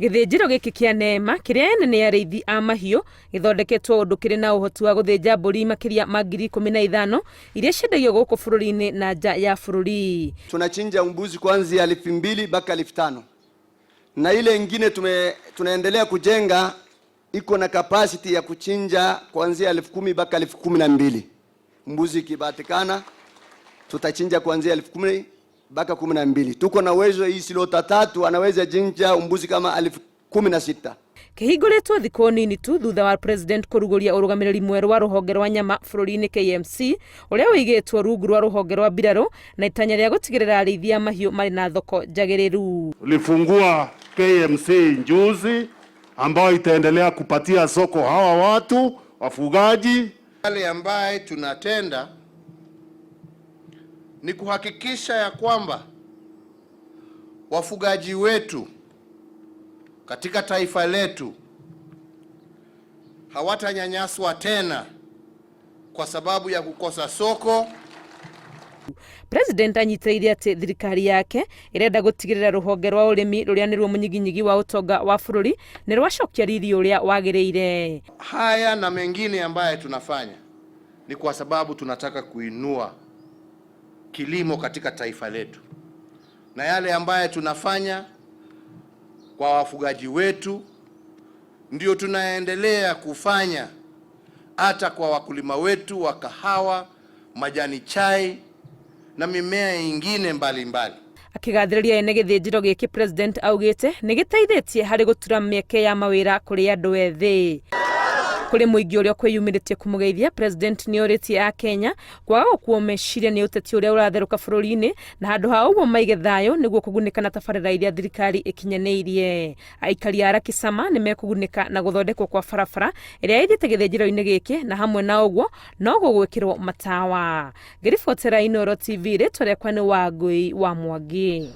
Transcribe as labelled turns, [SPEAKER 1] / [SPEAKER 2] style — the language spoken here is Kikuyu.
[SPEAKER 1] Gĩthĩnjĩro gĩkĩ kĩa Neema kĩrĩa ene nĩ arĩithi a mahiũ gĩthondeketwo ũndũ kĩrĩ na ũhoti wa gũthĩnja mbũri makĩria ma 15,000 iria ciendagio gũkũ bũrũri-inĩ na nja ya bũrũri.
[SPEAKER 2] Tunachinja mbuzi kuanzia 2000 mpaka 5000 na ile ingine tunaendelea kujenga iko na capacity ya kuchinja kuanzia 10,000 mpaka 12,000. Mbuzi ikipatikana tutachinja kuanzia 10,000 mpaka 12. Tuko na uwezo hii slaughter tatu anaweza chinja mbuzi kama 16,000.
[SPEAKER 1] Kĩhingũrĩtwo thikũ nini tu thutha wa President kũrugũria ũrũgamĩrĩri mwerũ wa rũhonge rwa nyama bũrũri-inĩ KMC ũrĩa ũigĩtwo rungu rwa rũhonge rwa mbirarũ na itanya rĩa gũtigĩrĩra arĩithi a mahiũ marĩ na thoko njagĩrĩru.
[SPEAKER 3] Tulifungua KMC juzi ambayo itaendelea kupatia soko hawa watu wafugaji.
[SPEAKER 4] Yale ambaye tunatenda ni kuhakikisha ya kwamba wafugaji wetu katika taifa letu hawatanyanyaswa tena kwa sababu ya kukosa soko.
[SPEAKER 1] President anyitĩrĩire atĩ thirikari yake ĩrenda gũtigĩrĩra rũhonge rwa ũrĩmi rũrĩa nĩruo mũnyiginyigi wa ũtonga wa bũrũri nĩ rwacokia riri ũrĩa wagĩrĩire.
[SPEAKER 4] Haya na mengine ambaye tunafanya ni kwa sababu tunataka kuinua kilimo katika taifa letu, na yale ambaye tunafanya kwa wafugaji wetu ndio tunaendelea kufanya hata kwa wakulima wetu wa kahawa, majani chai na mimea ingine mbalimbali.
[SPEAKER 1] Akĩgathĩrĩria ene gĩthĩnjĩro gĩkĩ President augĩte nĩ gĩteithĩtie harĩ gũtura mĩeke ya mawĩra kũrĩ andũ ethĩ. Kũrĩ mũingĩ ũrĩa ũkwĩyumĩrĩtie kũmũgeithia, President nĩ orĩtie Akenya kwaga gũkuo meciria nĩ ũteti ũrĩa ũratherũka bũrũri-inĩ na handũ ha ũguo maige thayũ nĩguo kũgunĩka na tabarĩra iria thirikari ĩkinyanĩirie. Aikari a Lakisama nĩ mekũgunĩka na gũthondekwo kwa barabara ĩrĩa ĩthiĩte gĩthĩnjĩro-inĩ gĩkĩ na hamwe na ũguo no gũgwĩkĩrwo matawa. Ngĩribotera Inooro TV, rĩtwa rĩakwa nĩ Wangũi wa Mwangi.